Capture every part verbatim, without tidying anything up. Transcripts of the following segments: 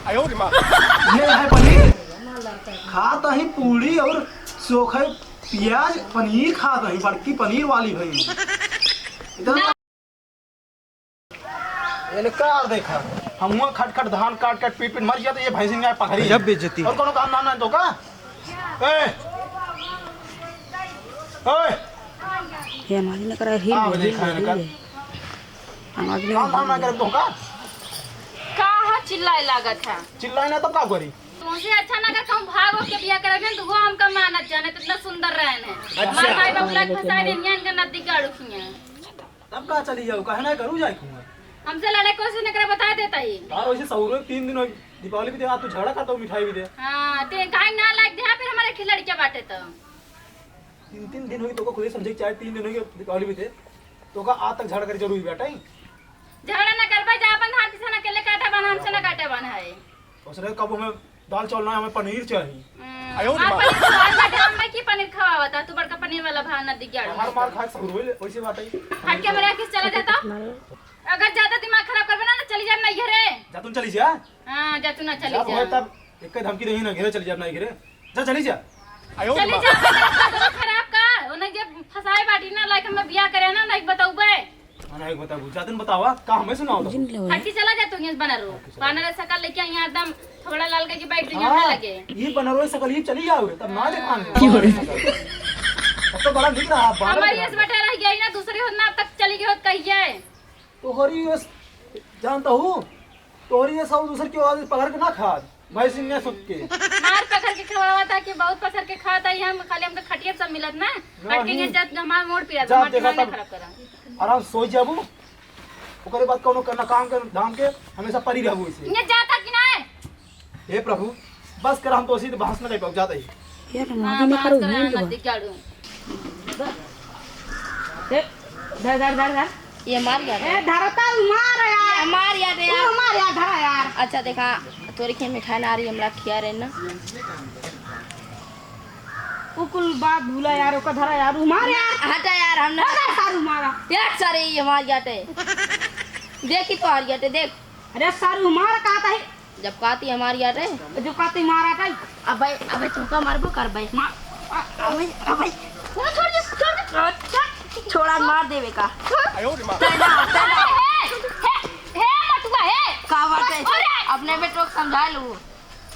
ये है पनीर। खात ही पूरी और सोखे प्याज, पनीर खात ही, बड़की पनीर वाली भई। इतना इनका देखा, हम हुआ खट खट धान काट काट पीट पीट मर गया, तो ये भैंसिन गाय पकड़ी। गजब बेइज्जती। और कोनो काम धाम ना तो का? ए, ए, ये हमारी ना करे, हिल आ, गई, देखा हिल इनका। गई। आवाज नहीं काम धाम ना करे तो का? काहा चिल्लाए लागत है? चिल्लाए ना तो का करी? तुमसे अच्छा ना अगर कहूँ भागो के बिया करे ना, तो वो हमका मानत जाने, तो इतना सुंदर रहन है। अच्छा। हमारे माई बाप लाख फंसाए देनिया, इनका नदी गाड़ू किया। तब का चली जाऊ, काहे ना करू जाए कुआं? हमसे लड़े कोशिश न करे, बता देता ही। यार, वैसे सहुरो तीन दिन हो, दीपावली भी दे, आज तू झगड़ा करता हूँ, मिठाई भी दे। हाँ, ते काहे ना लाग दे, हाँ, फिर हमारे खिलाड़ी क्या बाटे तो? तीन, तीन दिन होई, तोका खुदे समझे के चाहे, तीन दिन होई दीपावली बीते, तोका आज तक झगड़ा करे जरूरी बाटे? झगड़ा ना करबे, जा अपन धान किसान अकेले काटे बन, हमसे ना काटे बन है। उसने कब हमें दाल चावल ना, हमें पनीर चाहिए। हम्म, आयो रे आप माँ। पनीर खवाल बाटे, हम की पनीर खवावता, तू बड़का पनीर वाला भाव ना दिग्या हमार मार खाए सहूर होइले, वैसे बात है। हट के मेरे आँख से चला जाता। अगर ज्यादा दिमाग खराब करबे ना, ना चली जाए ना घरे। जा तुम चली जा। हाँ, जा तू ना चली जा जा। भाई तब एक धमकी रही ना, घरे चली जा ना घरे। जा, चली जा। आयो चली माँ। जा, बता, बता, खराब का? ओने जे फसाए बाटी ना, लाइक हमें बियाह करे ना, लाइक बताऊबे। हाँ, लाइक बताबू। जा, तुम बतावा, का हमें सुनाओ तो? जिन लो। हट के चला जा तू, यहाँ बना रो। हट के चला। बानर सकल लेके यहाँ एकदम थोड़ा लाल करके बैठ गई, हाँ, यहाँ लगे। ये बनरो सकल, ये चली जाओ रे, तब ना हाँ। देखान। की हो रे? तब तो बड़ा निक रहा, बानर हमारी बना। इस बटे रह गई ना, दूसरी हो ना, अब तक चली गई हो, कहिए। तोहरी ये स-, जानता हूँ, तोहरी ये सब दूसर के आवाज पकड़ के ना खात, भैंसिन ने सुत के। मार पकड़ के खवावा था कि बहुत पसर के खात है, हम खाली हमके खटिया सब मिलत ना, नहीं। हट के ये जब हमार मूड पिया, जा, हमार देखा दिमाग ना तब खराब करा। आराम सोई जाबू, ओकरे बाद कौनो करना काम के, धाम के, हमेशा परी रहबू इसे। ये जाता कि नहीं? हे प्रभु, बस कर, हम तो उसी बहस में नहीं पहुंच जाते ही। ये तो हाँ, मादी में बहस करो, करे, हिंद मत बा। दिखाड़ू। ए, धर, धर, धर, धर। ये मार गया था। ए, धरता हूँ, मार यार। ये मार गया था तू यार। मार यार, धरा यार। अच्छा, देखा, तोरे के मिठाई ना आ रही, हमरा खिया रहे ना। उ कुल बात भूला यार, ओका धरा यार, उ मार यार। हटा यार, हम ना हटा सारू मारा। यार, सारे ये मार गया थे। देखी तो हार गया थे, देख। अरे सारू मार, कहा था ही। जब काती हमारी आटे। जब काती मार आटे। अबे, अबे, तू का मारबो करबे? मार, आ, अबे, अबे। छोड़, छोड़ दे, छोड़ दे। अच्छा। छोड़ा, मार देवे का। आयो रे माँ। तैना, तैना। हे, हे, हे, मटुआ, हे। का बात है? अरे। अपने बेटो को समझा लो।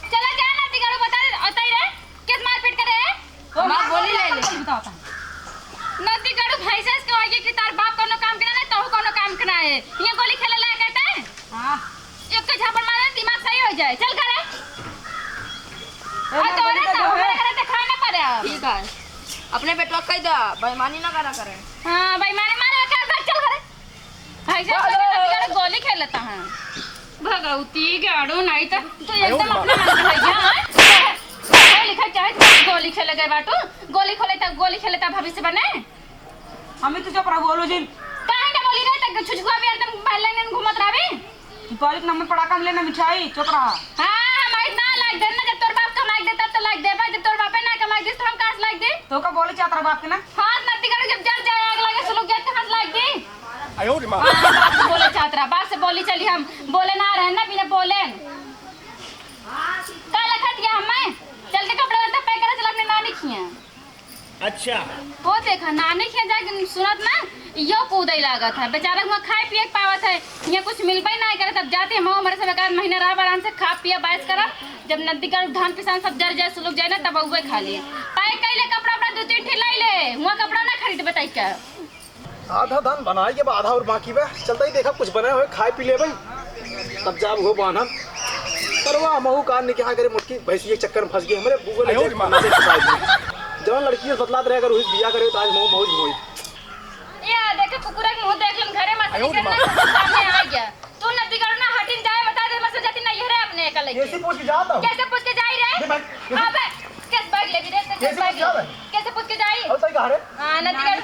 चला जा ना, तिगाड़ो बता दे, अतई रे। किस मारपीट करे है? हमार गोली ले ले। बताओ, बताओ। नदी गड़ू भैंसेस के होइए कि तार बाप कौनो काम के ना, नहीं तहु कौनो काम के ना है। ये गोली खेले लायक है तै? हाँ। एक के झापड़ मारे, दिमाग सही हो जाए। चल घरे। ए, और मैं तोरे गोली तो तो हमारे है। घरे तो खाए ना पड़े अब। ठीक है। अपने बेटवा कह दे, बेईमानी ना करा करे। हाँ, बेईमानी मारे, चल घरे। ऐसे बाबा! सोचे ना कि यार गोली खेलता है। भगवती गाड़ो, नहीं तो तू एकदम अपने मन के भैया है। पढ़े लिखे चाहे तू गोली खेले गए बाटू, गोली खोले तब गोली खेले तब भविष्य बने। हमें तू चुप रहो, बोलो जिन। काहे ना बोली रे, तक छुछुआ भी एकदम पहले नहीं घूमत रही। दीपावली के नाम में पटाखा मिले ना मिठाई, चुप रहा। हाँ, हम इतना लाग दे ना, जब तोर बाप कमाई दे तब तो लाग दे, जब तोर बापे ना कमाई दे तो हम कहाँ से लाग दे? तो का बोले चाहत रहा बाप के ना? हाँ, नदी गाड़ो जब जल जाए, आग लगे, सुलग जाए, तो कहाँ से लाग दे? आयो रे माँ। हाँ, बाप से बोले चाहत रहा, बाप से बोली चली हम, बोले ना रहे ना, बिना बोले। का लखत गया हमें? चल के कपड़ा लत्ता pack करे, चल अपने नानी खिया। अच्छा। वो देखा, नानी खिया जाके सुनत ना, यो कूदे लागत है। बेचारा हुआ खाए पिए के पावत है, यहाँ कुछ मिलबे ना करे, तब जाते हम हमारे सब एक आध महीना रह आराम से खा पिया बाइस करब, जब नदी का धान पिसान सब जर जाए, सुलग जाए ना, तब उहे खा लिए। Pack कैले कपड़ा अपना दो तीन ठे लाई ले, हुआ कपड़ा ना खरीद बताई का। आधा धान बनाए के बाद आधा और बाकी बा। चलता ही देखा कुछ बने हुए खाए पी लेबे, तब जाब हो बान्हब। परवा महू कान निके करे मोटकी भैंसी के चक्कर में फंस गई। हमरे बुगो ले आयो रे माँ। जवन लड़की से बतलात रहे अगर उही बिया करे तो आज महू महू होई। ये देखे कुकुर के मुंह देख लेन घरे में से आयो रे निकलना माँ। सामने आ गया। तू नदी गाड़ू ना हटिन जाए बता दे मसे जाती ना ये रे अपने का लेके। कैसे पूछ के जाता हूँ? कैसे पूछ के जाई रे? ये भाई, कैसे अबे कैसे बैग लेबी रे? कैसे कैसे पूछ के बैग जावे? लेबी? कैसे पूछ के जाई? और सही कहा रे? हाँ, नदी गाड़ू।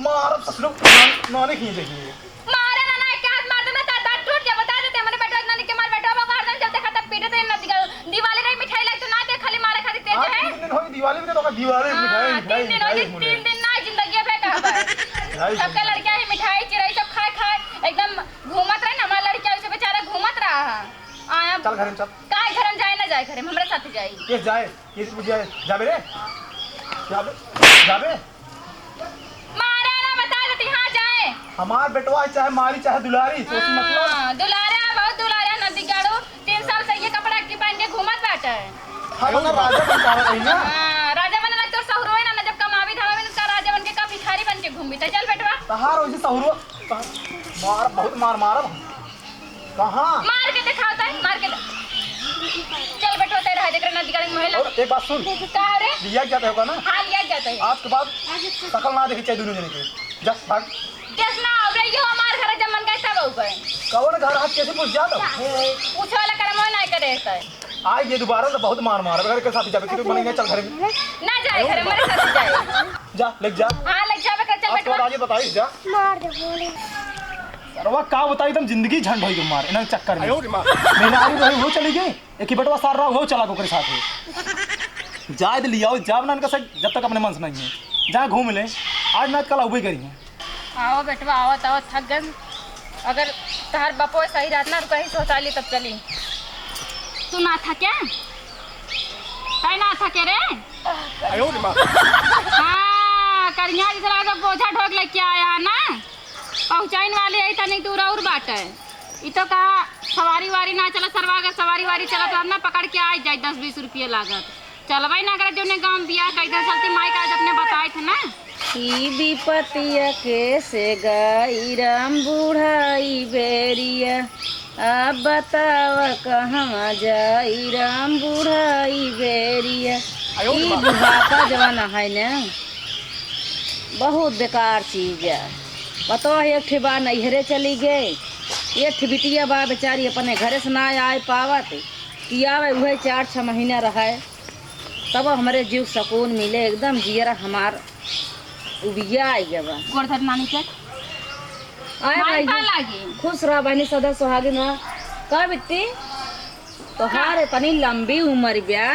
मारब ससुरो, ना, नानी खींच देगी। मारे ना, ना, एक हाथ मार देना, तार दांत टूट गया, बता देते, हमरे बेटवा नानी के मार बेटवा मार देना, जब देखा तब पीटे थे, ना दिखा, दिवाली रही, मिठाई लाई तो ना दे, खाली मारे खातिर तेज हाँ, है। तीन दिन होई दिवाली में, तो दिवाली में हाँ, मिठाई, मिठाई, तीन दिन मिठाई होई, बोले। तीन दिन ना जिंदगी है बेकार बा। मिठाई सबके बोले। लड़कियां ही मिठाई, चिरई सब खाए, खाए, एकदम घूमत रहे ना, हमारा लड़कियां उसे बेचारा घूमत रहा है। आया चल घरे में चल। काहे घरे में जाए ना जाए, घरे में हमरे साथ जाए। ये जाए, ये जाए, जाबे रे। जाबे, जाबे। मारे ना बता देती, हाँ जाए। हमार बेटवा चाहे मारी चाहे दुलारी, सोची मतलब। हाँ, दुलारा, बहुत दुलारा नदी गाड़ू। तीन साल से ये कपड़ा की पहन के घूमत बाटे। हम ना राजा बन पावत रही ना। हाँ, राजा बने ना तो सहुरो है ना, ना जब कमावी धावी ना उसका राजा बन के का भिखारी बन के घूमी। तो चल बेटवा। तहार वैसे सहुरो, मार, बहुत मार मारब हम। कहाँ? मार के दिखाओ ताई, मार के दे-, चल बेटवा, तेरे हाथ देख रहे ना, दिखाने मोहे लग। और एक बात सुन। का रे? लिया जाता होगा ना? हाँ, लिया जाता है। आज के बाद शकल ना देखी चाहिए दोनों जने के। जा, भाग। देख ना, अब रे, यो हमार घर है, जब मन का सब ऊपर। कौन घर हाथ कैसे पूछ जाता? पूछे वाला कर्म ना करे है। आई ये दोबारा तो बहुत मार मार, अगर के साथ जाबे, कि तू बनेंगे, चल घरे में। ना जाए घरे, मेरे साथ जाए। जा, ले जा। हाँ, ले जाबे कर, चल आज के बाद बेटवा। आगे बताई, जा। मार दे, बोले। सरवा का बताई, एकदम जिंदगी झंड होई मार, इन्हन चक्कर में। आयो रे माँ। मेहरारू रही, वो चली गई, एक ही बेटवा सार रहा, वो चला ओकरे साथ है। जाए दे लियाओ, जाब ना इनका से, जब तक अपने मन से नहीं है। जा घूम ले, आज ना कल अबे करी है। आओ बेटवा, आओ, तो थक गन। अगर तहार बापो सही रहत ना, कहीं सोता ली तब चली। तू ना था क्या? तय ना था क्या रे? आयो रे माँ। हाँ, करिया जिस रात बोझा ढोक लेके आया है ना। पहुँचाइन वाली है, तनी दूर और बाटे। ई तो कहा सवारी वारी ना चला, सरवा, अगर सवारी वारी चलत रहत ना, पकड़ के आ जाए, दस बीस रुपये लागत। चलबे ना करे, जोने गाँव बियाह कई दिन चलती, माई का आज अपने बताए थे ना। ई विपतिया के से गई राम बुढ़ाई बेरिया, अब बतावा कहवा जाई राम बुढ़ाई बेरिया। आयो ई रे बाप। बुढ़ापा जवान है ना, बहुत बेकार चीज है। बताओ, एक ठे बा नैहरे चली गए, एक ठे बिटिया बा बेचारी अपने घरे से ना आए पावत, कि आवे उहे चार छह महीना रहे, तब हमरे जीव सकून मिले। एकदम जियरा हमार उबिया आई गवा। गोड़ धर नानी के। आए माई भाई, पा लागी। खुश रह बहनी, सदा सुहागिन रह। का बिट्टी, तोहार इतनी लंबी उम्र ब्या,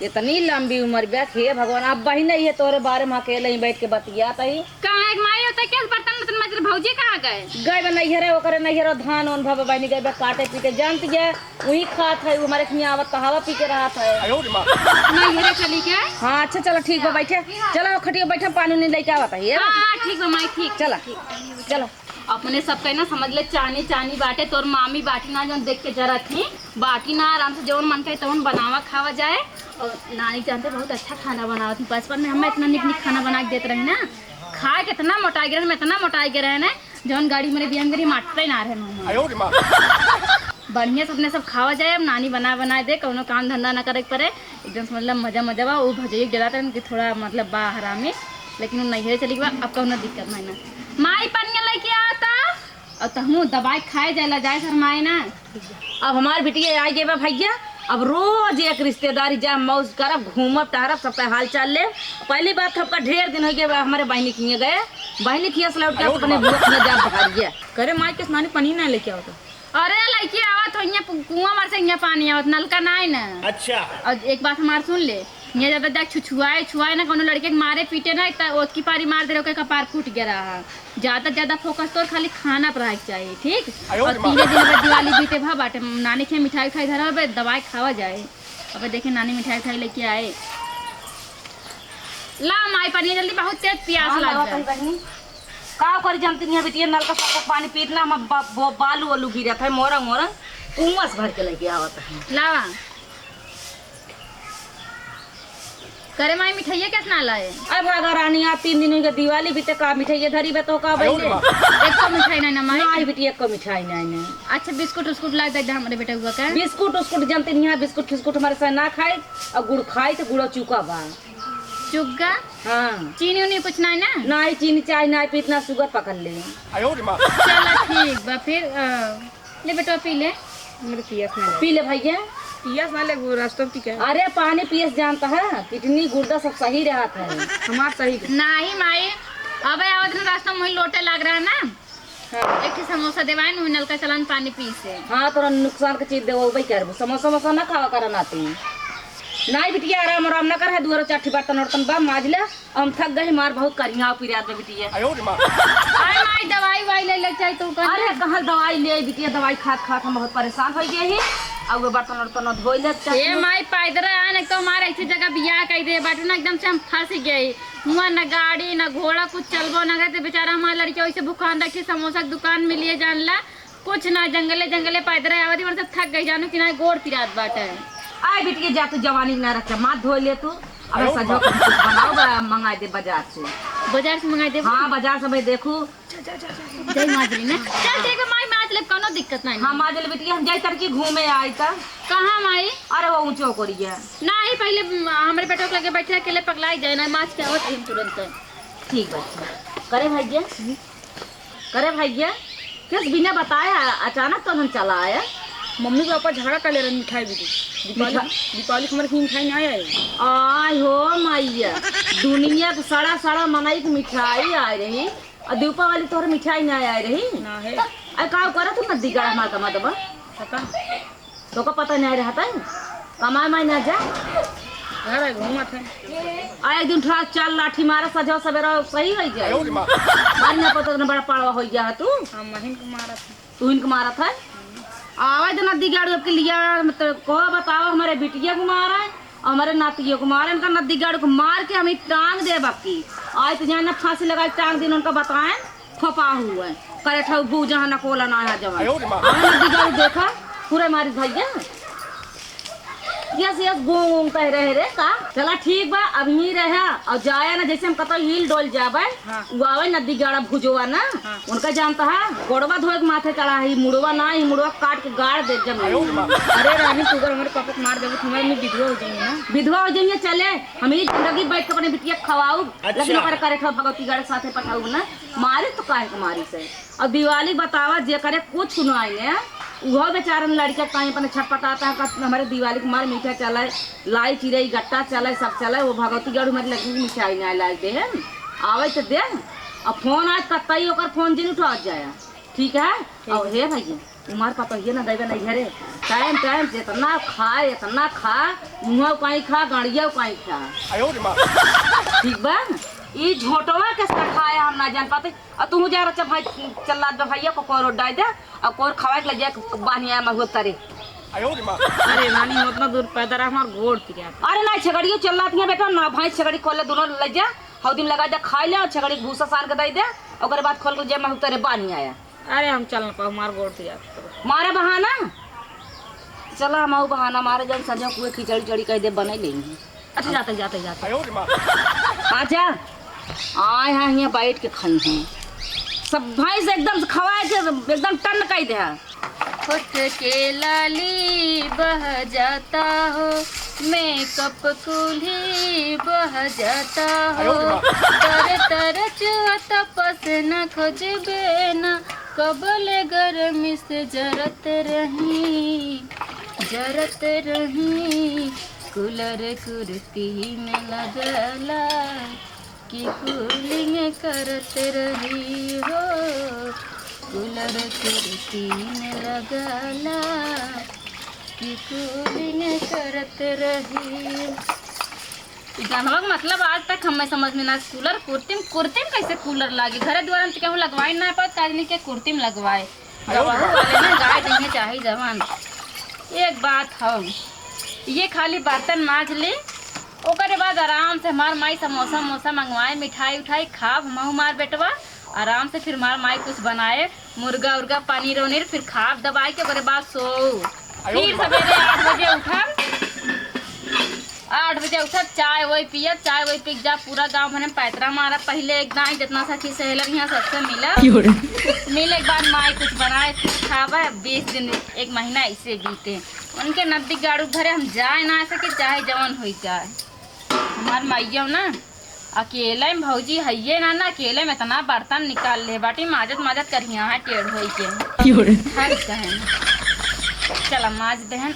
इतनी लंबी उम्र ब्या, हे भगवान, अब बहिन ये तोरे बारे में अकेले ही बैठ के बतियात ही। कहाँ एक माई होता, क्या बर्तन बर्तन मजर भौजी कहाँ गए? गए बा नैहरे, ओकरे नैहरे धान ओन भवा बहिनी गए बा काटे पीटे, जानती है, वही खात है, वो हमारे खिया आवत कहावा पी के रहत है। आयो रे माँ। नैहरे चली गए? हाँ, अच्छा, चलो, ठीक बा, बैठे। चलो, खटिया बैठे, पानी उनी लेके आवत है, ये हाँ, हाँ, ठीक बा, माई, ठीक, चला, ठीक। चलो। अपने सबके ना समझ ले, चानी, चानी बाटे, तोर मामी बाटी ना, जौन देख के जरा थी, बाटी ना, आराम से जौन मन करे तौन बनावा, खावा जाए। और नानी जानते बहुत अच्छा खाना बनावत थी, बचपन में हमें इतना निक निक खाना बना के देत रही ना, खाए के इतना मोटाई गए रहे, हम इतना मोटाई गए रहे ना, जौन गाड़ी मेरे बियाह में गरी मारते ना रहे मुँह में। आयो रे माँ। बढ़िया से अपने सब खावा जाए, अब नानी बना बनाए दे, कौनो काम धंधा ना करे के पड़े, एकदम से मतलब मजा मजा बा। वो भजई के डराते हैं कि थोड़ा मतलब बा हरामी, लेकिन वो नैहरे चली गई बा, अब कौनो दिक्कत नहीं ना। माई पनिया लेके आता, और तहूँ दवाई खाए जाए ला जाए शरमाए ना। अब हमार बिटिया आ गई बा भैया, अब रोज एक रिश्तेदारी जा मौज करब, घूमब टहरब, सबका हाल चाल लेब। पहली बात हमका ढेर दिन हो गया बा, हमारे बहिनी किए गए, बहिनी किए से लौट के आयो अपने रे माँ। बुआ किए जाब बहारिया। करे माई के स्नानी पानी ना लेके आओ तो। अरे लइकी आवत हो, इहाँ पु-, कुआं मार से इहाँ पानी आवत, नलका नाई ना। अच्छा। और एक बात हमार सुन ले, इहाँ ज्यादा जाके छुछुआए, छुआए ना, कौनो लड़के के मारे पीटे ना, इतना ओतकी पारी मार दे रहे, ओके कपार फूट गया रहा। ज्यादा, ज्यादा focus तोर खाली खाना पर रहे के चाहिए, ठीक? आयो और रे माँ। तीने दिन बाद दिवाली बीते भा बाटे, नानी के मिठाई उठाई धरा बे, दवाई खावा जाए। अबे देखे नानी मिठाई उठाई लेके आए। ला माई पनिया जल्दी, बहुत तेज प्यास हाँ, लाग लावा गया। कहीं बहिनी। का करी जानती नहीं है बिटिया, नल का साफ पानी पीत ना, हम बा-, बो-, बालू वालू गिरत है, मोरंग मोरंग, कुआं से भर के लेके आवत है। लावा। करे माई मिठाइया कैसे ना लाए? अरे भागा रानी, आज तीन दिन हो गए दिवाली बीते, का मिठाइया धरी बे तो का आयो रे बहिनी? माँ। एक तो मिठाई नहीं ना माई? नहीं बिटिया, एक को मिठाई नहीं ना। अच्छा बिस्कुट उस्कुट ला दे दे हमरे बेटा हुआ का। बिस्कुट उस्कुट जानती नहीं है, बिस्कुट फिस्कुट हमारे साथ ना खाए, और गुड़ खाए तो गुड़ चुका बा। चुग्गा? हाँ। चीनी उनी कुछ नाई ना? नाई चीनी चाय नाई पीत ना, sugar पकड़ ले। आयो रे माँ। चला ठीक बा फिर, अ, ले बेटवा पी ले। मेरे पियस ना लगे। पी ले भैया। पियस ना लगे, वो रास्ता में पी के। अरे पानी पियस जानता है, kidney गुर्दा सब सही रहत है। हमार सही है। नाही माई, अबे आवत ना रास्ता में वही लोटे लाग रहा ना। हाँ। एक ठे समोसा देवाए न, नलका चलान पानी पी से। हाँ, तोरा नुकसान के चीज देवो, भाई करबो। समोसा वमोसा ना खावा करा नाती। नाई बिटिया, आराम, आराम ना कर है, दुआरो चार ठे बर्तन वर्तन बा, माज ले। हम थक गए, मार बहुत करिया पिरात बा बिटिया। आयो रे माँ। अरे माई, दवाई वाई ले ले चाहे तू कर। अरे कहाँ दवाई ले बिटिया, दवाई खात खात हम बहुत परेशान हो गए ही। अब वो बर्तन उर्तन धोई ले, ए माई, पैदल आन, एक तो हमारे ऐसी जगह बियाह कइ दे बाटू ना, एकदम से हम फंस गए। हुआ न गाड़ी, न घोड़ा, कुछ चलबो न करे, तो बेचारा हमारा लड़का वैसे भुखान रखे, समोसा के दुकान में लिए जान ला, कुछ ना, जंगले जंगले पैदल आवत ही, से थक गई जानू कि ना, गोड़ पिरात बाटे। आए बिटिया, जा तू जवानी ना रख, माथ धो ले तू। अब सजो कुछ बनाओ, बा-, मंगाइ दे बाजार से। बाजार से मंगाइ दे? हाँ, बाजार से भाई देखू। जय माँ दुर्गा ना। चल ठीक है माई, माँ चले, कोनो दिक्कत नहीं। हाँ, माँ चले बिटिया, हम जाई तरकी घूमे आई त। कहाँ माई? अरे वो ऊँचो कोरिया। नहीं, पहले, म, हमरे बेटवा के लगे बैठे, अकेले पगलाई जाए ना, माँ के आवत ही हम तुरंत। ठीक बा, ठीक। करे भैया? करे भैया, किस बिना बताए अचानक तो हम चला आया? मम्मी के पापा झगड़ा कर ले रहे मिठाई भी दी। दीपावली, मिठा- दीपावली के हमारे की मिठाई नहीं आया है। आय हो मैया, दुनिया के सड़ा सड़ा मनई के मिठाई आए रही, और दीपावली तोहर मिठाई नहीं आए रही। ना है। अरे का करत तू नदी गड़ा हमार कमा दबा? पता। तोका पता नहीं रहता है, कमाए माए ना जा। घर है, घूमत है। आ एक दिन थोड़ा चल लाठी मारा, सजो सवेरा सही हो जाए। मारी ना पता न बड़ा पाड़वा हो गया है तू। हम महीन को मारत है। तू इनको मारत है? आवे तो नदी गाड़ू अब के लिया, मतलब को बताओ, हमारे बिटिया को मारा है और हमारे नातियों को मारा है। इनका नदी गाड़ू को मार के हम ही टांग दे बक्की। आज तो जाना फांसी लगा के टांग दिन उनका बताएं। खोपा हुआ है, करे ठौ भूजा ना कोला ना आ जवान। आयो रे माँ। आवे नदी गाड़ू देखा, पूरे मारी भैया। यस, यस, गूंग गूंग कह रहे रे का? चला ठीक बा, अब यहीं रहे और जाया ना, जैसे हम कतौ हिल डोल जाबे, हाँ। वो आवे नदी गाड़ा भुजवा ना, हाँ। उनका जानता है, गोड़वा धोए के माथे चढ़ा है, मुड़वा ना, ही मुड़वा काट के गाड़ दे जमीन। आयो रे माँ। अरे रानी, तू अगर हमारे पापा को मार देबो तो हमारे में विधवा हो जाएंगे ना। विधवा हो जाएंगे, चले, हम ही जिंदगी बैठ के अपने बिटिया खवाऊ, अच्छा। लेकिन ओकर करे ठौ भगवती गाड़े साथे पठाऊ ना। मारे तो काहे के मारी से? और दिवाली बतावा, जे करे कुछ न आइने, उहो बेचारन लड़के ताई अपने छटपटाता है, कहत, "हमारे दिवाली के मार मीठा चले, लाई चिरई गट्टा चले, सब चले, वो भगवती गढ़ हमारे लड़की की मिठाई ना लाई दे हैं, आवे तो दे।" और फोन आज कतई ओकर फोन जिन उठावत जाया, ठीक है? ठीक। और हे भैया, उमार पतोहिए ना देवे नहीं घरे, टाइम टाइम से इतना खा, इतना खा, मुँह काई खा, गाड़िया काई खा। आयो रे माँ। ठीक बा, ई झोटवा के सखाया हम ना जान पाते, और तू जा रहा भाई, चल लाद भैया को कोरो डाल दे, और कोर खवाए के ले जाए बानिया महुआ तरे। आयो रे माँ। अरे नानी, उतना दूर पैदल रहा, हमार गोड़ पिरात। अरे ना, छगड़ियो चल लाद बेटा, ना भाई, छगड़ी खोल ले, दोनों ले जा, हौदी में लगा दे, खाई ले, और छगड़ी के भूसा सान के दे दे, ओकरे बाद खोल के जे महुआ तरे बानिया आया। अरे हम चल न पाऊ, हमार गोड़ पिरात। मारे बहाना, चला हम आऊ बहाना मारे, जन सजो कुए खिचड़ी चड़ी कह दे, बने लेंगे। अच्छा, जाते, जाते, जाते। आजा। आए हैं, हियाँ बैठ के खाई हैं। सब भैंस एकदम से खवाए के एकदम टन कई दे। होठ के लाली बह जाता हो, मेकअप कुल्ही बह जाता हो। तर तर चुअत पसीना खोजबे ना, कबले गरमी से जरत रही, जरत रही। कूलर कुर्ती में लगला कि कूलिंग करत रही हो, कूलर कुर्ती में लगला कि कूलिंग करत रही। ई गानवा के मतलब आज तक हमें समझ में ना, कूलर कुर्ती में, कुर्ती में कैसे कूलर लागे? घरे दुआरे में तो केहू लगवाई ना पावत, काजनी के कुर्ती में लगवाए। गवाहू वाले में गाय देंगे चाहे जवान। एक बात हो, ये खाली बर्तन माज ली, ओकरे बाद आराम से हमार माई समोसा वमोसा मंगवाए, मिठाई उठाई खाब, हमहू मार बेटवा आराम से, फिर हमार माई कुछ बनाए, मुर्गा उर्गा, पनीर उनीर, फिर खाब दबाई के, ओकरे बाद सोऊ। फिर सवेरे आठ बजे उठब, आठ बजे उठब, चाय वाय पियब, चाय वाय पी के जा, पूरा गाँव भर में पैतरा मारब, पहिले एक दाई, जितना सखी सहेलर हियाँ सबसे मिलब, क्यों रे? मिले के बाद माई कुछ बनाए खाबे, बीस दिन, एक महीना ऐसे बीते। उनके नद्दी गाड़ू घरे हम जाए ना सके, चाहे जवन होई जाए। हमार माइयो ना, अकेले में भौजी हइये ना, ना अकेले में इतना बर्तन निकाल ले बाटी, माजत माजत करिया है टेढ़ होई के। क्यों रे? हर कहन, चला माज देहन।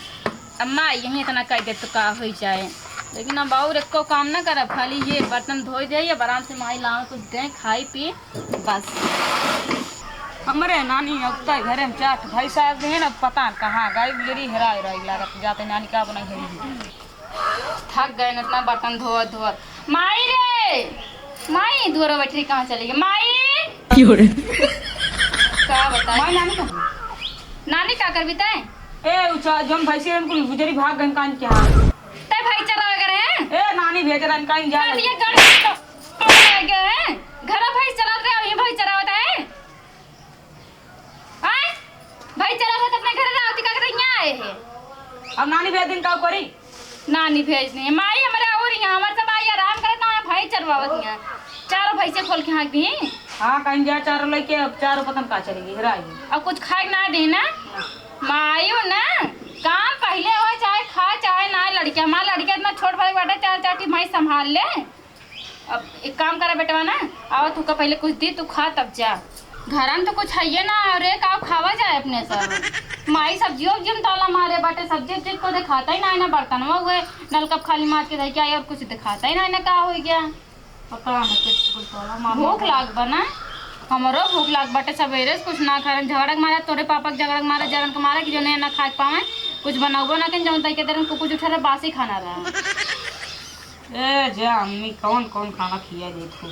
अम्मा, यहीं इतना कह दे तो का होई जाए, लेकिन अब और एको काम ना करब, खाली ये बर्तन धोई दे, अब आराम से माई लावे कुछ दे, खाई पी, बस। हमरे नानी अब तक घरे में चार ठो भैंस आ गए हैं, अब पता न कहाँ गई, गिरी हेराई रही लागत, जाते नानी का बनाई है। थक गए न इतना बर्तन धोवत धोवत। माई रे, माई, दुआरा बैठ रही, कहाँ चली गई माई? क्यों रे? का बताई? माई, नानी कहाँ? नानी का करबी तैं? ए, उ चा-, जौन भैंसी रहन कुल गुजरी भाग गइन कान के हाथ। तै भैंस चरावे गए रहे? ए, नानी भेज रहन कान जा। नानी ये गड़ तो आ गए हैं। घर भैंस चरात रहे, अभी भैंस चरावत है। आय? भैंस चरावत अपने घर रहती का करते यहाँ आए हैं। अब नानी भेज दिन का करी? नानी भेज नहीं। माई हमारे और यहाँ, हमारे सब आई आराम करत ना, भैंस चरवावत यहाँ। चारों भैंसे खोल के हाँक दी। हाँ, कहीं जा चारों लेके, अब चारों पतन का चलेगी, हेराई। अब कुछ खाए ना दे ना। माई हो ना, काम पहिले हो, चाहे खा, चाहे ना, लड़किया, हमार लड़किया इतना छोट भाई बाटे, चार चार ठी भैंस संभाल ले। अब एक काम करा बेटवा ना, आवा तू का पहिले कुछ दी, तू खा तब जा। घरन तो कुछ हइये ना, अरे का खावा जाए अपने सब। माई सब्जियों उब्जियों में ताला मारे बाटे, सब्जी उब्जी को दिखाता ही ना है, ना बर्तनवा हुए, नलका खाली माज के धइ के आई और कुछ दिखाता ही ना है, ना का हो गया। पता नहीं कुछ कुछ ताला मार भूख लाग बा ना, हमरो भूख लाग बाटे, सवेरे से कुछ ना खाए, झगड़ा के मारे, तोरे पापा के झगड़ा के मारे, जरन के मारे कि जो नहीं ना खाए पावे, कुछ बनाबो ना कहीं, जौन तरीके देर में कुकुर उठा रहे, बासी खाना रहा। ए जा अम्मी, कौन कौन खाना खिया देत हो?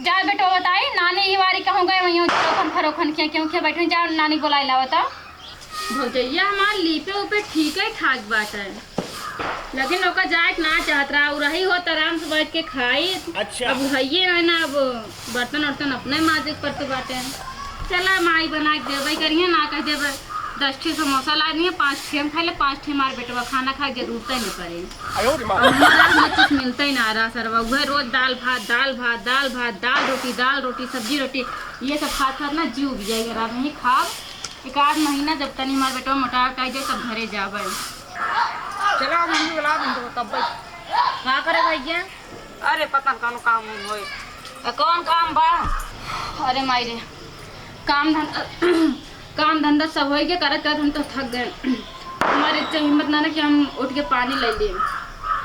जा बेटवा बताई, नानी ई वारी कहूँ गए, वहीं चोखन फरोखन खिया, क्यों खिया बैठे, जा नानी बोलाई लावा ता। भौजैया हमार लीपे उपे ठीक है ठाक बात है, लेकिन ओका जाए के ना चाहत रहा, उ रही हो त आराम से बैठ के खाई। अच्छा। अब हइये है ना, अब बर्तन उर्तन अपने माजे के पड़ते बाटे। चला माई बना के देबे करिए, ना कह देबे दस ठे समोसा ला दिए, पाँच ठे हम खा ले, पाँच ठे हमारे बेटवा खाना खाए जरूरत ही नहीं पड़े। आयो रे माँ। अब हमारा हाथ में कुछ मिलता ही ना रहा सरवा, वह रोज दाल भात, दाल भात, दाल भात, दाल रोटी, दाल रोटी, सब्जी रोटी, ये सब खात खात ना जीव भी जाएगा। रात में ही खाब, एक आध महीना जब तनी हमारे बेटवा मोटा उटा जाए तब घरे जाबे। चला मम्मी बुला दे तो तब। का करे भैया? अरे पता न कौनो काम होई। आ, कौन काम बा? अरे माई रे, काम धंधा काम धंधा सब होई के करत करत हम तो थक गए। हमारे इतना हिम्मत ना ना कि हम उठ के पानी ले लिए।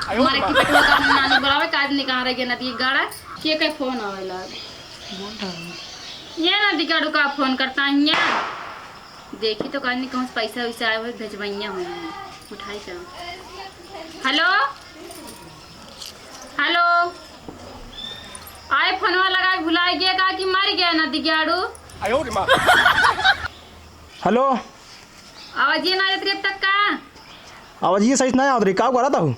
हमारे की बेटवा का नानी बुलावे, काज नहीं कहाँ रह गया, नदी गाड़ा के के फोन आवेला। ये नदी गाड़ू का फोन करता है ये। देखी तो कहनी कहूँ से पैसा वैसा आए हुए भेजवैया हुई हैं। उठाई का? हेलो, हेलो, आए फोनवा लगा के भुलाए गया का कि मर गया ना दिग्याड़ू? हेलो। आवाज ये ना आयत रे अब तक का? आवाज ये सही ना आवत रही, का करत हूँ?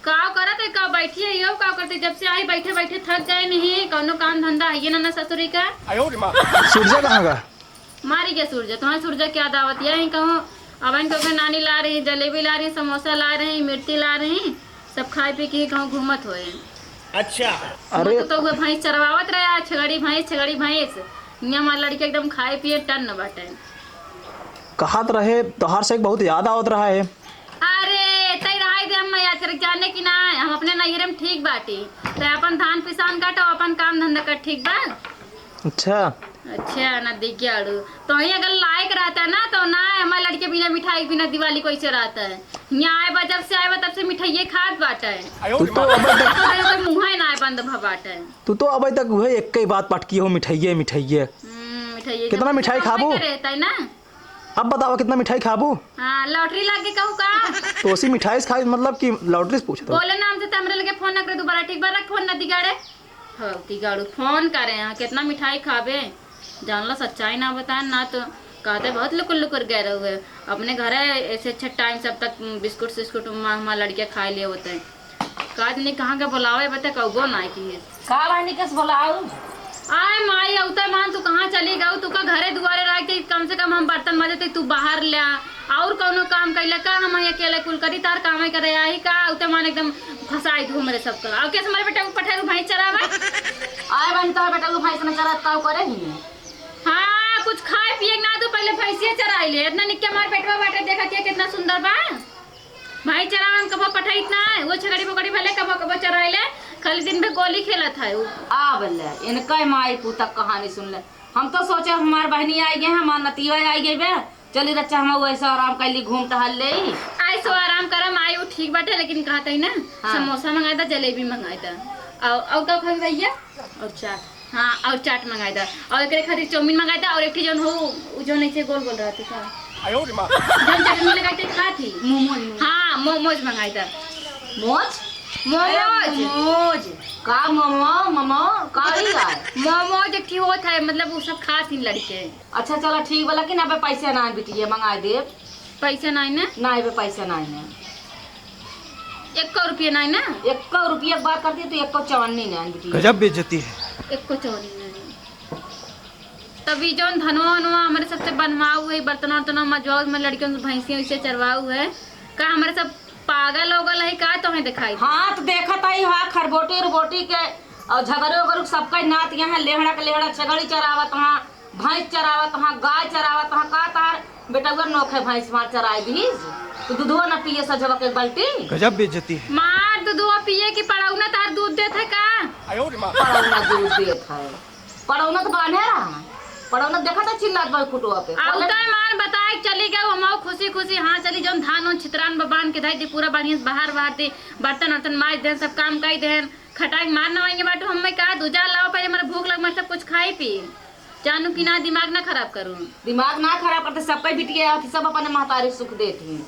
का करत है, का बैठी है, यो का करते, जब से आई बैठे बैठे थक जाए नहीं, कौनो काम धंधा है ये ना, ना ससुरी का। सूरजा कहाँ का? मारी के सूरजा, तुम्हारे सूरजा क्या दावत, यही कहूँ, अबन को के नानी ला रही, जलेबी ला रही, समोसा ला रही, मिर्ची ला रही, सब खाए पी के कहूँ घूमत होए। अच्छा। अरे। तो, तो हुए भैंस चरवावत रहे, आज छगड़ी भैंस, छगड़ी भैंस, हियाँ हमार लड़के एकदम खाए पिए टन न बाटे। कहत रहे, तोहार से एक बहुत याद आवत रहा है। अरे, तई रहाई दे, हम याद करे जाने की ना, हम अपने नैहरे में ठीक बाटी। तई अपन धान पिसान काटो, अपन काम धंधा कर, ठीक बा? अच्छा। अच्छा, ना दिग्याड़ू। तो ही अगर लायक रहता ना, तो ना हमारे लड़के बिना मिठाई, बिना दिवाली कैसे रहता है? यहाँ आए बा, जब से आए बा, तब से मिठाइये खात बाटे। तू तो अबे तक तो कोई मुँह ही ना बंद भ बाटे। तू तो अबे तक वही एक ही बात पटकी हो, मिठाइये, मिठाइये। हम्म, मिठाइये कितना जब मिठाई खाबू? रहता है ना। अब बतावा, कितना मिठाई खाबू? हाँ, लॉटरी लाग गई कहू का? तो उसी मिठाई से खाई, मतलब कि लॉटरी से पूछत हो? बोले ना हमसे, तो हमरे लगे फोन न करे दोबारा, ठीक बा, रख फोन, ना दिगाड़े। हाँ, दिगाड़ू, फोन करे, हाँ, कितना मिठाई खाबे? जान ला, सच्चाई ना बताए ना, तो कहते बहुत लुकुर लुकुर गए रहुए। अपने घरे ऐसे अच्छा टाइम से अब तक बिस्कुट सिस्कुट माँ, माँ लड़के खाए लिए होते हैं। का जनी कहाँ के बोलावे, बता कउबो ना की है। का बहनी कस बोलाऊ? आय माई, अउते मान तू कहाँ चली गऊ? तू का घरे दुआरे रह के कम से कम हम बर्तन माजे तो तू बाहर ले आ। और कउनो काम कइले का? हम अकेले कुल करी, तार कामे करे आई का? अउते मान एकदम फसाई दू हमरे सबका। और कैसे हमारे बेटा को पठारू भैंस चरावे? आय बहनी, तोहर बेटा को भैंस न चरात का करे ही? हाँ, कुछ खाए पिए ना दू, पहले भैंसिया चराई ले। इतना निक्के हमार बेटवा बाटे, देखा के कितना सुंदर बा। भाई चरावन कबो पठाइत ना है, वो छगड़ी बोकड़ी भले कबो कबो चराए ले, खाली दिन भर गोली खेलत है उ। आ बल्ले, इनका माई पूता कहानी सुन ले। हम तो सोचे हमार बहनी आई गए, हमार नतीवा आई गए बे, चली रच्चा हम वैसे आराम कर ली, घूम टहल ले। आई सो आराम करा माई, वो ठीक बाटे, लेकिन कहत है ना, हाँ। समोसा मंगाए दा, जलेबी मंगाए दा, और, और का खाई भैया? और चाट। हाँ, और चाट मंगाए दा। और एकरे खातिर चाउमीन मंगाए दा। और एक ठे जौन हो, उ जौन ऐसे गोल गोल रहती का? आयो रे माँ। जौन चटनी लगा के खात ही। मोमोज, मोमोज। हाँ, मोमोज मंगाए दा। मोज? मोमोज। अरे, मोमोज। का मोमो, मोमो, का ही है? मोमोज एक ठे होत है, मतलब उ सब खात ही लड़के। अच्छा, चला ठीक बा, लेकिन अबे पैसे ना बिटिया, मंगाए देब। पैसे नाहीं ना? नाहीं बे, पैसे नाहीं ना। एक्को रुपया नाहीं ना? एक्को रुपया के बात करती है तो एक्को चवन्नी नाहीं बिटिया। गजब बेइज्जती है। एक्को चवन्नी नाहीं। तभी जौन धनवा वनवा हमरे सबसे बनवाऊ है, बर्तन वर्तन मजवाऊ, मैं लड़कियों से भैंसियों से चरवाऊ है। का हमरे सब पागल ओगल है का, तोहे दिखाई? हाँ, तो देखत आई, हाँ, खरबोटी उरबोटी के और झगड़े ओगरू सबका नात यहाँ लेहड़ा के लेहड़ा, छगड़ी चरावत हाँ, भैंस चरावत हाँ, गाय चरावत हाँ, का तार बेटउआ नोखे भैंस मार चराई दीस? तो दूधवा न पिए सजवा के एक बाल्टी? गजब बेइज्जती है। मार दूधवा पिए कि पड़ौना तार दूध देत है का? पड़ौना दूध देत है। पड़ौना तो बान्हे रहा। पड़ौना देखा था चिल्लात बा कुटुआ पे। आ बोले उतार मार बताए चली गए, हम खुशी खुशी, हाँ चली जौन धान उन छितरान बा बांध के धई दे, पूरा बढ़िया से बहार बहार दे, बर्तन वर्तन माज देन, सब काम कई देन, खटाई मार नवाइए बाटू, हमें कहा दूजा लाओ पहले, हमारे भूख लग, मैं सब कुछ खाई पी। जानू कि ना, दिमाग ना खराब करू। दिमाग ना खराब करते, सबका बिटिया है, सब अपने महतारी सुख देती हैं।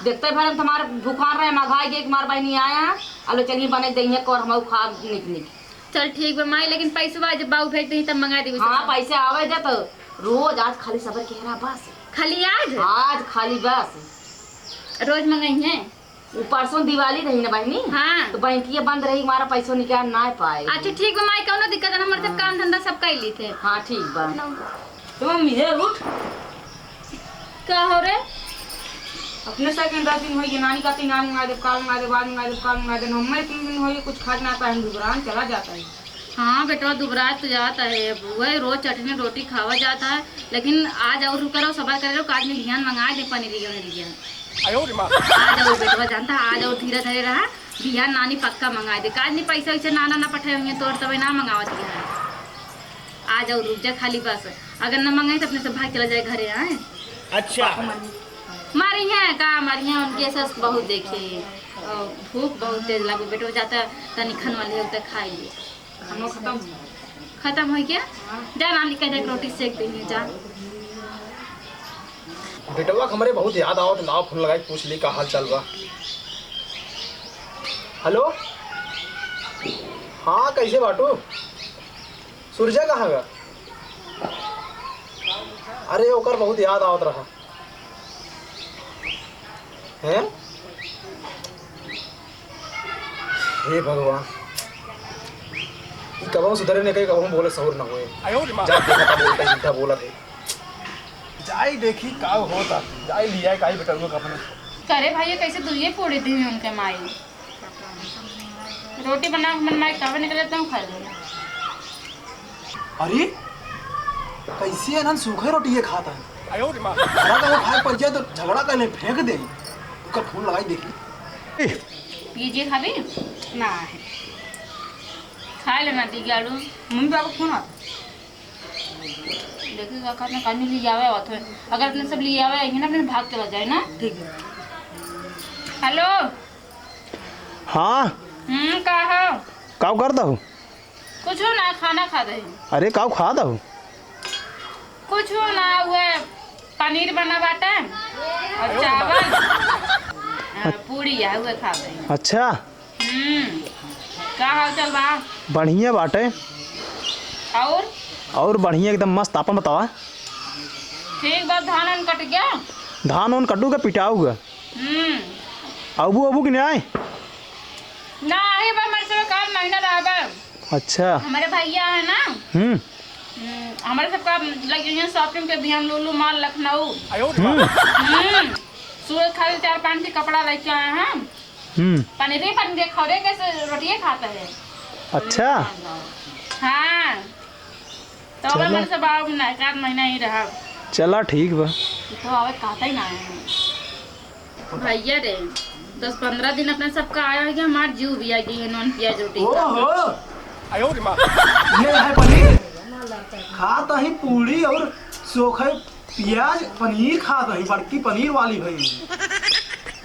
देखते भर हम तुम्हारे भुखान रहे, मघाई गए, हमारे बहनी आया, आलो चलिए बने देंगे और हम खा निक निक। चल ठीक बा माई, लेकिन पैसवा जब बाऊ भेज देही तब मंगा देबी हाँ, सब। पैसे आवे दे तो रोज, आज खाली सबर के रहा बस। खाली आज? आज खाली बस। रोज मंगाई है? उ परसों दिवाली रही ना बहिनी, हाँ। तो बैंकिया बंद रही, हमारा पैसो निकाल ना पाए। अच्छा ठीक बा माई, कौनो दिक्कत ना, हमारे सब हाँ। काम धंधा सब कर ली थे। हाँ ठीक बा। तो मम्मी हे उठ। का हो रे? अपने से के दस दिन होई, नानी कहती नानी मंगा दे, काल मंगा दे, बाद मंगा दे, काल मंगा दे। हमें तीन दिन होई, कुछ खात ना पाए, हम दुबरान चला जाता है। हाँ बेटवा, दुबरात तो जाता है, अब वही रोज चटनी रोटी खावा जाता है, लेकिन आज और रुका रहो, सबर करे रहो, आज में बिहान मंगा दे पनीरिया उनीरिया। आज और बेटवा जानता है, आज और धीरे धरे रहा, बिहान नानी पक्का मंगा दे। आज नहीं पैसा वैसे नाना ना पठाए होंगे तोर, तबे ना मंगावत है। आज और रुक जा खाली बस, अगर ना मंगाई तो अपने से भाग चला जाए घरे। आए अच्छा। मारी है का, मारी है उनके सस बहुत देखे, और भूख बहुत तेज लागो बेटवा, जाता तनी खनवा ले होता खाई ले। खानो खत्म हो। खत्म हो गया? हाँ। जा नानी कह दे रोटी सेक देंगे जा। बेटवा के हमरे बहुत याद आवत, लाओ फोन लगाई पूछ ली का हाल चाल बा। हेलो, हाँ कैसे बाटू? सूरजा कहाँ बा? अरे ओकर बहुत याद आवत रहा। हैं? हे भगवान, ई कबहूँ सुधरे नहीं, कहीं कबहूँ बोले सहूर न होए। आयो रे माँ। जा देखा था बोलता, झूठा बोला थे। जाई देखी का होता, जाई लिया काई बेटरुआ का अपने। करे भाई, कैसे दुइये फोड़े दी उनके माई। रोटी बना के मन माई कबे निकले तो खा ले। अरे, कैसे एनन सूखे रोटिये खात है? आयो रे माँ। घरा का वो खाए पड़ जाए तो झगड़ा कर ले, फेंक दे। ओकर फोन लगाई देखी। पीजिए खाबी? ना है। खा लेना दी गाड़ू। मम्मी पापा फोन आता। देखी का कहते हैं, कहीं ले आवे आवत है। अगर अपने सब ले आवे आएंगे ना, अपने भाग चला जाए ना। ठीक है। हेलो। हाँ। हम्म, का हो? का करता हो? कुछ ना, खाना खा रही। अरे, काऊ खात हो? कुछ ना, उहे पनीर बना बाटे और चावल, आ, पूरी है, उहे खा रही। अच्छा। हम्म, का हाल चाल बा? बढ़िया बाटे। और? और बढ़िया, एकदम मस्त। आपन बतावा। ठीक बा, धान उन कट गया? धान उन कटू के पिटाऊ के। हम्म। अबू, अबू कि नहीं आए? ना, आए बा, हमारे सब का महीना रहबा। अच्छा। हमारे भैया है ना? हम्म। हम्म, हमारे सबका लगे हैं shopping के भी, हम लुलु mall लखनऊ। हम्म। हम्म, सुबह खाली चार पाँच के कपड़ा लेके आए हैं। हम्म। पनीर ही पनीर खौरे कैसे रोटिए खाता है। अच्छा। हाँ। तो अब चला। हमारे सब आओ ना, एक आध महीना ही रहा। चला, ठीक बा। तो आवे कहता ही ना है। भैया रे, दस पन्द्रह दिन अपने सबका आया है कि हमार जीव भी आ गई है नॉन पियाज रोटी खा के। ओहो! ये है पनीर? खात ही पूरी और सोखे पियाज, पनीर खात ही, बड़की पनीर वाली भई।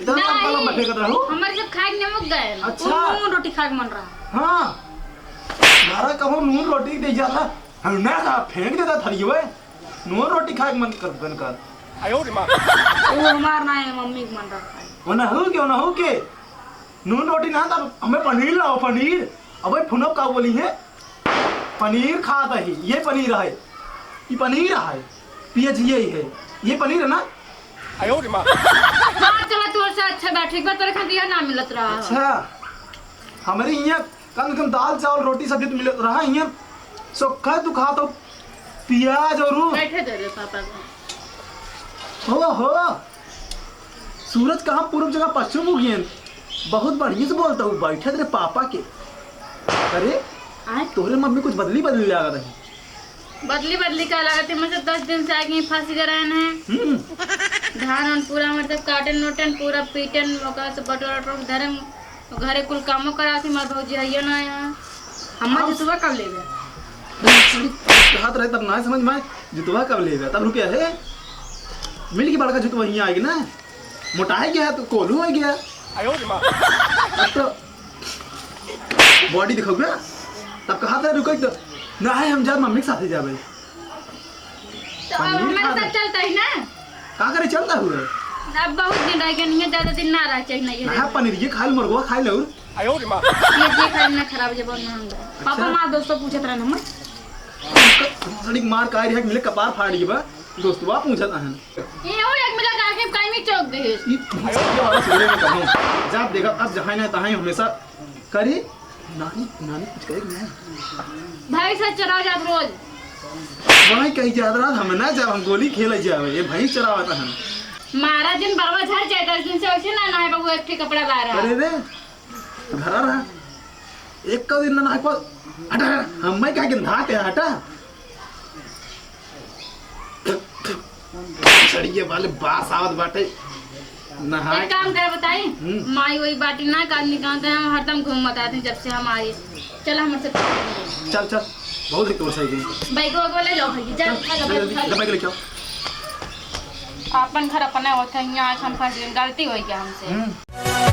इतना नहीं, लंबा लंबा फेंकत रहू। हमारे जब खाए के नमक गए, अच्छा। वो नून रोटी खाए के मन रहा। हाँ, घरा कबो नून रोटी दे जाता, हम ना खा, फेंक देता थरिये। नून रोटी खाए के मन कर, बन कर। आयो रे माँ। वो हमार ना है, मम्मी के मन रखा है। ओनहू के, ओनहू के। नून रोटी ना, तब हमें पनीर लाओ, पनीर। अबे फुनो का बोली है? पनीर खात ही, ये पनीर है। ये पनीर है। पियज ये ही है। ये पनीर है ना? हाँ, चला, तोर से अच्छा बा, ठीक बा, तोरे खातिर यह ना मिलत रहा। अच्छा, हमरे हियाँ कम से कम दाल, चावल, रोटी, सब्जी तो मिलत रहा, हियाँ सोखा तू खात हो, पियाज और ऊ। बैठे दे रे पापा को। हो, हो, सूरज कहाँ पूरब जगह पश्चिम उगियन। बहुत बढ़िया से बोलत हो, बैठे दे रे पापा के। अरे, आय? तोहरे मम्मी कुछ बदली बदली लागत है। बदली बदली का लागत है, मतलब दस दिन से आके फंस गए रहन है। हम्म। धान उन पूरा मतलब काटन नोटन पूरा पीटन, ओकरा से बटोर वटोर धरन, घरे कुल कामो कराती, हमार भौजी हइयो ना यहाँ। हमार हम जुतवा कब लेबे? कहत रहे तब ना समझ में, जुतवा कब लेबे? तब रुके है, मिल के बड़का जुतवा हियाँ आएगी ना, मोटाए गया तो कोल्हू हो गया। अब तो बॉडी दिखाओगे, तब कहत रहे रुके तो ना है, हम जा मम्मी के साथे जाबे। तो अब पनीर हमारे खा साथ ले। चलता ही ना। का करे चलता हुआ? अब बहुत दिन रह गए, नहीं ज्यादा दिन ना रह चाहिए, नहीं ना है। पनीर ये खाइल, मुर्गवा खाइल और ये, ये खाइल ना खराब, ये बहुत महंगा। अच्छा। पापा माँ दोस्तों पूछत रहन हमर। सड़ी मार का रिहा मिले कपार फाड़ गई बा, दोस्तवा पूछत रहन। ये हो एक मिला का के काई में चौक दे। ई भैंसिया वाला सुबह में कहूँ, जब देखा अब जहाँ ना तहाँ हमेशा करी। नानी, नानी कुछ कहे कि नहीं? भैंस चरा जात रोज। वही कही जात रहा, हम ना जाब, हम गोली खेले जाबे, ये भैंस चरावत हन। मारा जिन बरवा झर जाए, दस दिन से वैसे ना नहाए बबू, एक ठे कपड़ा बाहर है। अरे रे, घरा रहा। एक का दिन ना नहाए पर, हटा, हटा, हम मैं कहा कि नहा के हटा। छड़िए वाले बास आवत बाटे। नहाए एक काम करे बताई, हम्म। माई वही बाटी ना काल निकालते हैं, हम हरदम घूमत आते हैं जब से हम आए। चल हमर से चल, चल, बहुत है तोर साइकिल। बैग वैग ले जाओ भैया, चल, चल, चल, चल, चल, चल। बैग लेके आओ। अपन घर अपने होते हैं, यहाँ हम फंस गए, गलती हो गया हमसे। हम्म।